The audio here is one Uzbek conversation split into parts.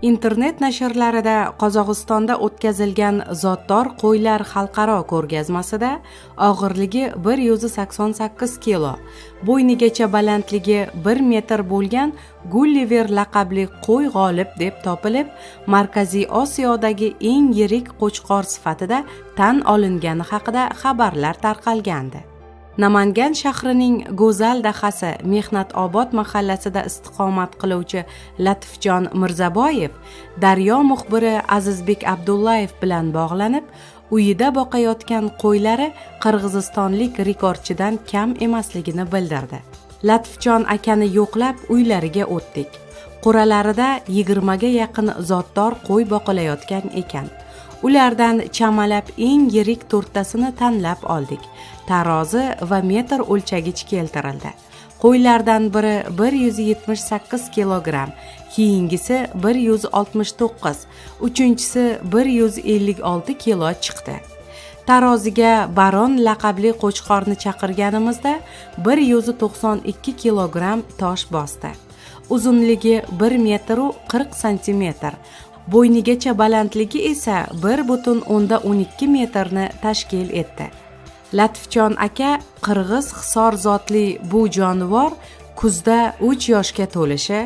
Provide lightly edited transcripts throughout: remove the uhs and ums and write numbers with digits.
Internet nashrlarida Qozog'istonda o'tkazilgan zotdor qo'ylar xalqaro ko'rgazmasida og'irligi 188 kilo, bo'ynigacha balandligi 1 metr bo'lgan Gulliver laqabli qo'y g'olib deb topilib, Markaziy Osiyodagi eng yirik qo'chqor sifatida tan olingani haqida xabarlar tarqalgandi. Namangan shahrining go'zal dahasi Mehnatobod mahallasida istiqomat qiluvchi Latifjon Mirzaboyev Daryo muxbiri Azizbek Abdullayev bilan bog'lanib, uyida boqayotgan qo'ylari qirg'izistonlik rekordchidan kam emasligini bildirdi. Latifjon akani yo'qlab uylariga o'tdik. Qo'ralarida 20 ga yaqin zotdor qo'y boqilayotgan ekan. Ulardan chamalab eng yirik to'rttasini tanlab oldik. Tarozi va metr o'lchagich keltirildi. Qo'ylardan biri 178 kilogramm, keyingisi 169, uchinchisi 156 kilo chiqdi. Taroziga Baron laqabli qo'chqorni chaqirganimizda 192 kilogramm tosh bosdi. Uzunligi 1 metru 40 santimetr, bo'ynigacha balandligi esa 1,12 metrni tashkil etdi. Latifjon aka qirg'iz hisor zotli bu jonivor kuzda 3 yoshga to'lishi,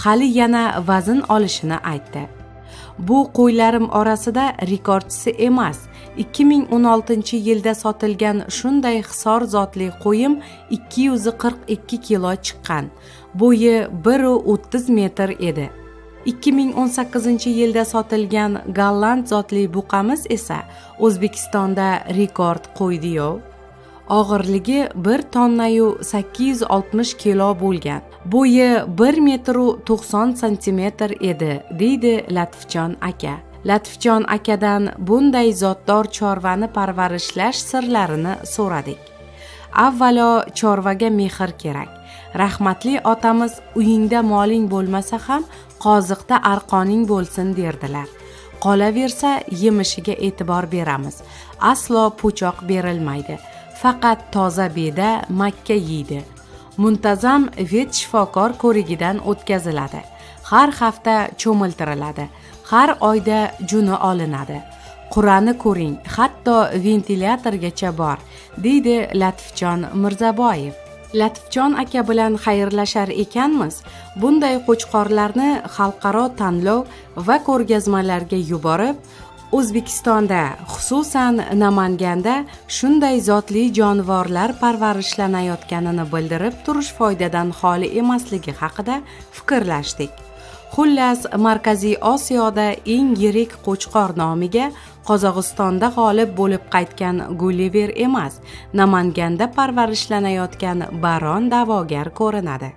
hali yana vazn olishini aytdi. Bu qo'ylarim orasida rekordchisi emas. 2016 yilda sotilgan shunday hisor zotli qo'yim 242 kilo chiqqan. Bo'yi 1,30 metr edi. 2018 yilda sotilgan golland zotli buqamiz esa O'zbekistonda rekord qo'ydi-yu. Og'irligi 1 tonnayu 860 kilo bo'lgan. Bo'yi 1 metru 90 santimetr edi, deydi Latifjon aka. Latifjon akadan bunday zotdor chorvani parvarishlash sirlarini so'radik. Avvalo chorvaga mehr kerak. Rahmatli otamiz uyingda moling bo'lmasa ham qoziqda arqoning bo'lsin derdilar. Qolaversa yemishiga e'tibor beramiz. Aslo po'choq berilmaydi. Faqat toza beda, makka yeydi. Muntazam vet shifokor ko'rigidan o'tkaziladi. Har hafta cho'miltiriladi. Har oyda juni olinadi. Qurani ko'ring, hatto ventilyatorgacha bor, deydi Latifjon Mirzaboyev. Latifjon aka bilan xayrlashar ekanmiz, bunday qo'chqorlarni xalqaro tanlov va ko'rgazmalarga yuborib, O'zbekistonda, xususan Namanganda shunday zotli jonivorlar parvarishlanayotganini bildirib turish foydadan xoli emasligi haqida fikrlashdik. Xullas, Markaziy Osiyoda eng yirik qo'chqor nomiga Qozog'istonda g'olib bo'lib qaytgan Gulliver emas, Namanganda parvarishlanayotgan Baron da'vogar ko'rinadi.